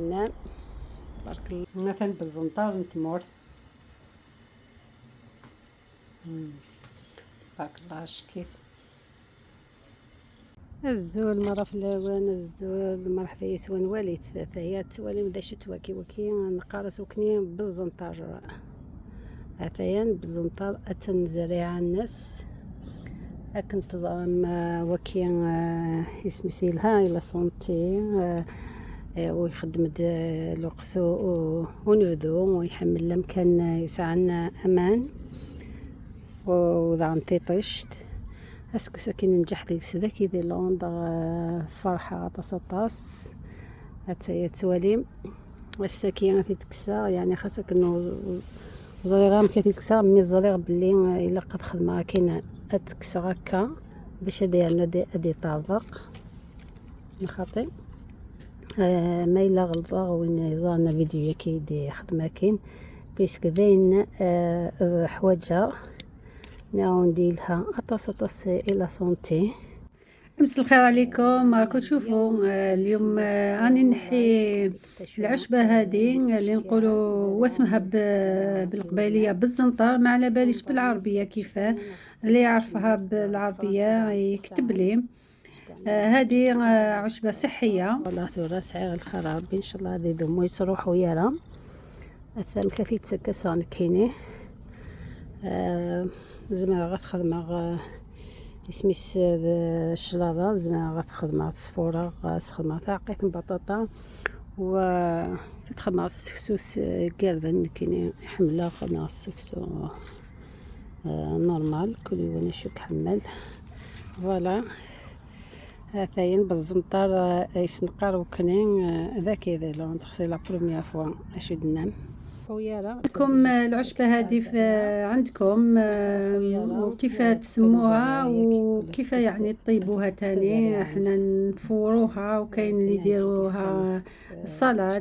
نعم تبارك الله. مثلا بالزنطار نتمورت. تبارك الله شكيت. الزول مرة في الأوان الزول مرحبا يسوان والي ثلاثة توالي مدا شو تواكي وكي نقارس وكني بالزنطار عتيان بالزنطار أتن زريعة الناس أكن تزعم وكي يسمسيلها إلا صونتي ويخدم الوقت ونبدو ويحمل لم كان يسعنا أمان وذا تيطيشت اسكو ساكن نجح ديك سداك يدي لوند فرحة طاس حتى توالي الساكينة في تكسا يعني خاصك انه زريغة ما تكسا مي الزريغ بلي الا قد خدمة كاين اتكسا هكا باش هادي يعني ادي طابق نخاطي ما الا غلطا وين يزارنا فيديو كيدي خدمة كاين بيسك ذاين حواجة نعاون اطاس اطاس الى سونتي. امس الخير عليكم، راكم تشوفوا اليوم راني نحي العشبه هذه اللي نقولوا واسمها بالقبيليه بالزنطر، ما على باليش بالعربية كيفاه، اللي يعرفها بالعربية يكتب لي. هذه عشبه صحية. والله ثورة سعير الخير ربي ان شاء الله هذه ذمو تروحوا يارا اثام كثير تسكسان كيني زعما غا خدمة اسميس الشلاضه زعما غا خدمة صفوره غا خدمة تعقيت بطاطا و تتخدم السكسوس كاردن كيني حمله خدمة السكسو نورمال كل يوم شو كحمل فوالا. هاثاين بالزنطار يسنقار وكنين ذاك ذا لون تخسي لا بروميير فوا اش دنام. عندكم العشبة هذه عندكم وكيف تسموها وكيف يعني تطيبوها تاني؟ احنا نفوروها وكاين اللي يديروها السلطة.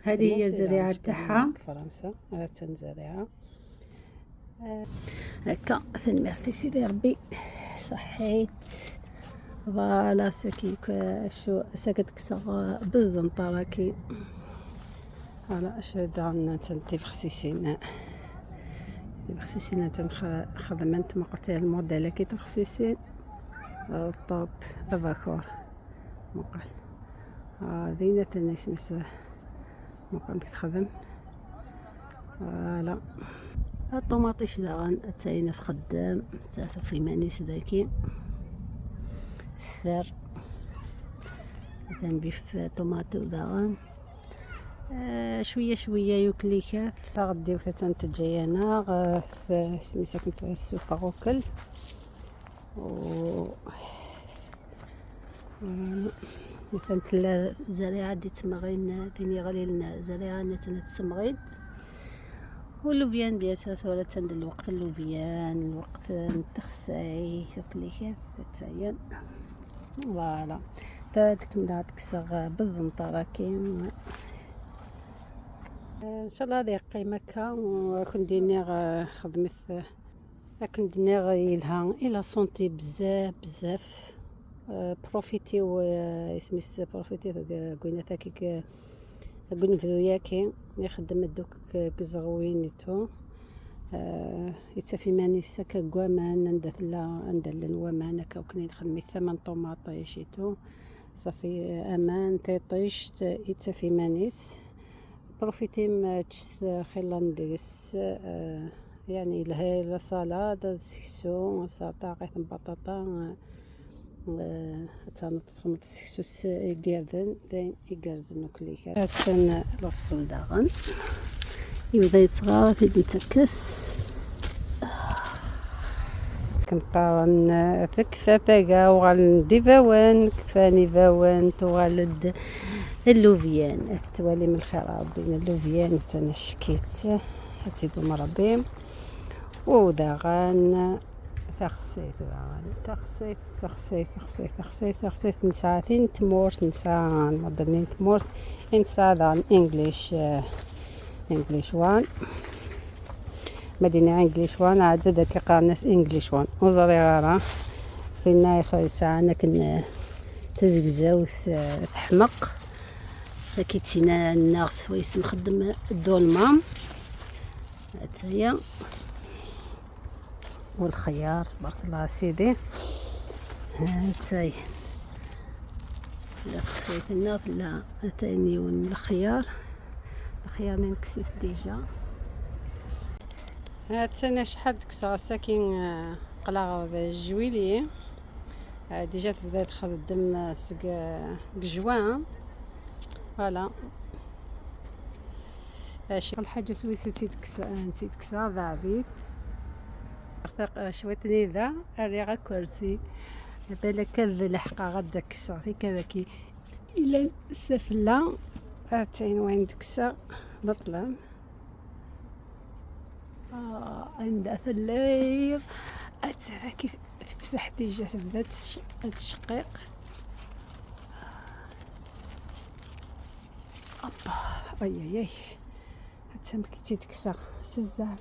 هذه هي الزريعة تاعها فرنسا زريعة هكا ثنمرتي سيدي ربي صحيت voilà ساكي شو ساكت كسر بالزنطرة كي voilà اش دارنا تنتي بخسيسين بخسيسين تنخدم ما قلت الموديل كي تبخسيسين طوب افاكور مقال هذه تنسمس مقال تخدم voilà. الطوماطيش داغن تاينة تخدم في مانيس ذاكي سفر مثلا بيف طوماطو داغن شوية شوية يوكليكات غديو فتان تجيانا سميتها كنت السوفا غوكل و مثلا تلا زريعه دي تمغين تيني غالي زريعه نتنا تسمغيد واللوبيان بيان ثورة تند الوقت اللوبيان الوقت نتخساي يوكليكات تايا فوالا تكمل تكسر بالزنطره كاين ان شاء الله هذه قيمة كا وكن ديني خدمت لكن ديني يلها الى سونتي بزاف بزاف بروفيتي و اسميس بروفيتي قلنا تاكيك قلنا فذوياكي يخدم دوك كزغوين تو يتفي ماني سكا كوامان عند لا عند الوامان هكا وكنا يخدم ثمن طوماطيش تو صافي امان تيطيش يتفي مانيس بروفيتي ما خيلان ديس يعني لها لا سلطة سكسو سلطة غيث بطاطا تنط السكسو يقردن داين يقرزن وكليكا هاتن الفصل داغن يبدا يتصغر في نتكس كنقارن تكفى تاكا وغال ديفاوان كفاني فاوان توغالد اللوبيان توالي من الخير ربي اللوبيان تانا شكيت هاتيكم ربي وداغان تخسيت داغان تخسيت تخسيت تخسيت تخسيت تخسيت نساعتين تمورت نساع مدرنين تمورت نساع داغان انجليش انجليش وان مدينة انجليش وان عاد ذاك قارنس انجليش وان وزري غارة فينا يخلي ساعة كن تزقزاو تحمق كي تسينا الناس ويس نخدم الدولمه هي والخيار تبارك الله سيدي. هاتاي خصيتنا لا تاني الخيار، الخيار نكسيت déjà. هاتنا شحال كسا ساكن قلاغ juillet déjà تبدا تخدم سك juin. voilà شي الحاجة سويسي تيتكسا تيتكسا ذا شويتني ذا ريغا كرسي بالك الحقا غدا كسا في كذا كي الى سفلا اتين وين تكسا بطلم عند الليل اتسرا كيف تفتح déjà تبدا تشقيق. ابا اي اي هاد كي تيتكسا سزاف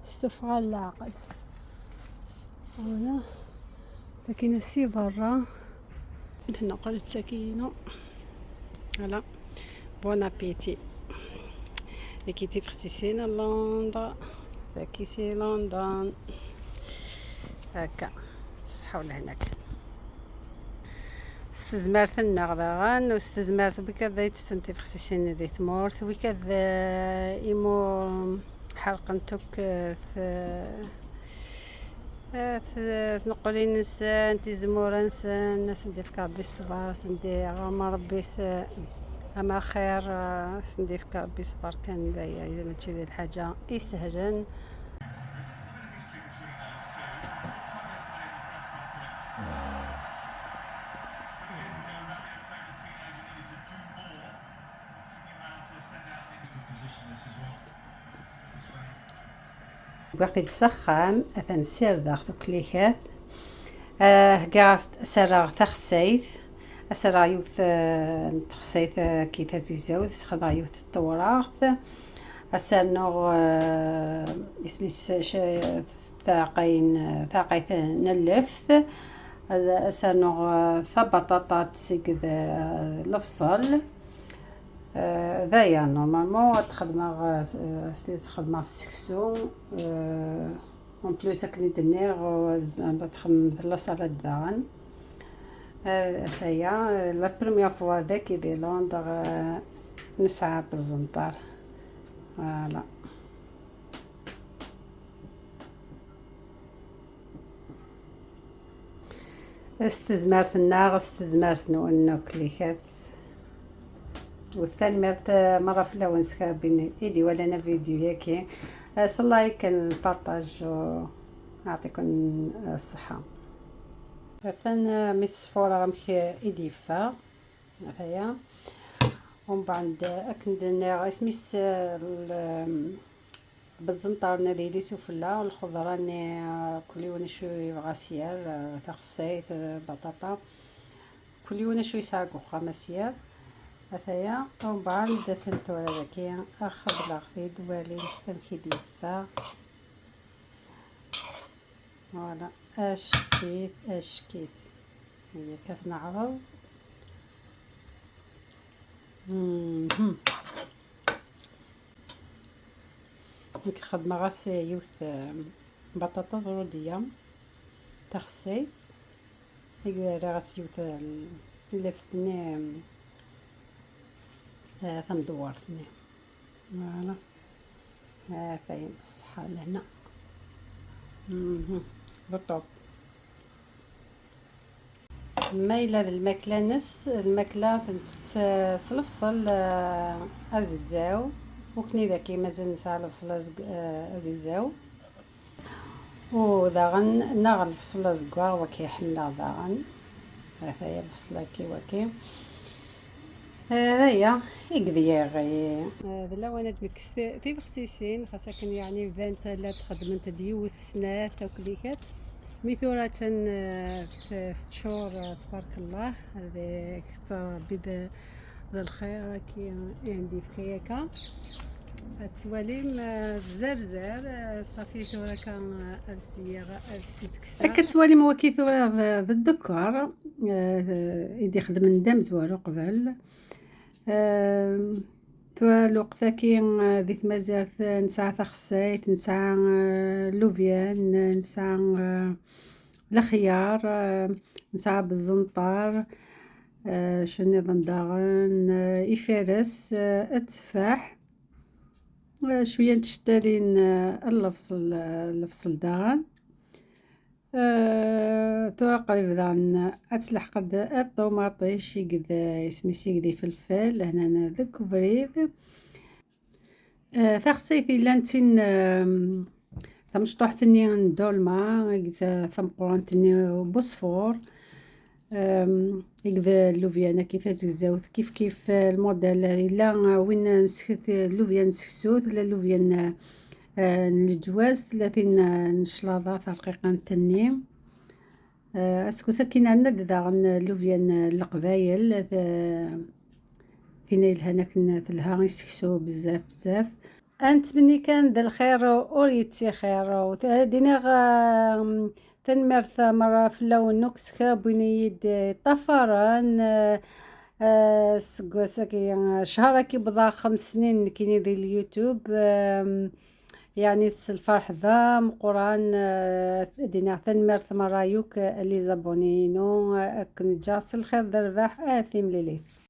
استفغى العقل. voilà ساكنة سي برا نقول ساكنة. voilà bon appétit. كي تيفرسيسينا لندن كي c'est لندن هكا صحة ولا هناك استزمرت النغ واستزمرت بكذا تنتي ذي ثمورت وكذا إيمو حرقنتك تنقلي نسان تيزمورا نسان ناس ندي فكر ربي الصبر سندي غما ربي اما خير سندي فكر ربي الصبر كان ذايا اذا ماشي ذي الحاجة يسهلن. وقت تسخن أثن داخ كليكات كاع سرغ تخسيث أسرع يوث تخسيث كي تزيزاو سخضع يوث التوراث أسرنوغ اسمي ثاقين ثاقيت نلفث أسرنوغ ثبطاطا تسقد الفصل ذايا normalement تخدم تخدم السكسو en plus كني دنيغ تخدم la salade داغن. هيا la première fois داكي دي لوندر نسعى بالزنطر. voilà استزمرت الناغ استزمرت نوكليكات والثاني مرت مرة في الأول نسكر بين إيدي ولا أنا فيديو ياكي like ال partage نعطيكم الصحة. مثلا ميتصفورة غمك إيدي فا هيا ومن بعد أكن اسميس بالزنطار نادي لي سفلا والخضرة ني كل يوم شوي غاسير تخسيت بطاطا كل يوم شوي ساقو خمسير هذايا. ومن بعد تنتو هذاكي اخذ لاغفي دوالي تمشي ديفا. voilà اشكيت اشكيت هي كتنعرض. خدمة غاس يوث بطاطا زرودية تخسي غاس يوث لفتني ثم دورتني. voilà فاين الصحة لهنا بالطوب. مايلة الماكلة نس الماكلة الفصل أزكزاو وكني ذاكي مازال نسعى الفصل أزكزاو وداغن ناغ الفصل أزكوا وكي حملا داغن هذايا الفصل كي وكي هذايا يقضي غي هذا وانا تنكس تيفخسيسين خاصك يعني بانت لا تخدم انت ديوث سنات وكليكات ميثورة تشور تبارك الله هذا كثر بدا ذا الخير كي عندي في كياكا التواليم زرزر صافي ثورة كان السياغة تتكسر كتواليم هو كي ثورة ذا الدكر يدي خدم ندم زوارو قبل توا الوقت كي ذي تمازيرت نسعى تخسايت، نسعى اللوبيان، نسعى الخيار، نسعى بالزنطار، شنو نظن داغن، إفارس، التفاح، شوية نتشتالين، الفصل الفصل داغن. توا قريب داغن أتلحق الطوماطيش يقد اسمي يقدي فلفل هنا ذك بريد. تخصيتي لانتين تمشطوحتني ندولما ثمقرانتني بوصفور، يقد اللوبيانا كيف تزاوت كيف كيف الموديل إلا وين نسكت اللوبيا نسكسوت لا اللوبيا الجواز ثلاثين نشلاضة ترقيقة نتني. اسكو ساكين عندنا داغن اللوبيا القبايل فينا الهنا تلها يسكسو بزاف بزاف. أنتمني كان ذا الخير وريتي خير دينا تنمرث مرة في اللون نوكس كرا يد طفران. سكي شهر كي بضا 5 سنين كيني ديال اليوتيوب، يعني الفرح ذا مقران. دينا تنمرث مرة يوك les abonnés نو كنجاس الخير ذا الرباح اثيم ليلي.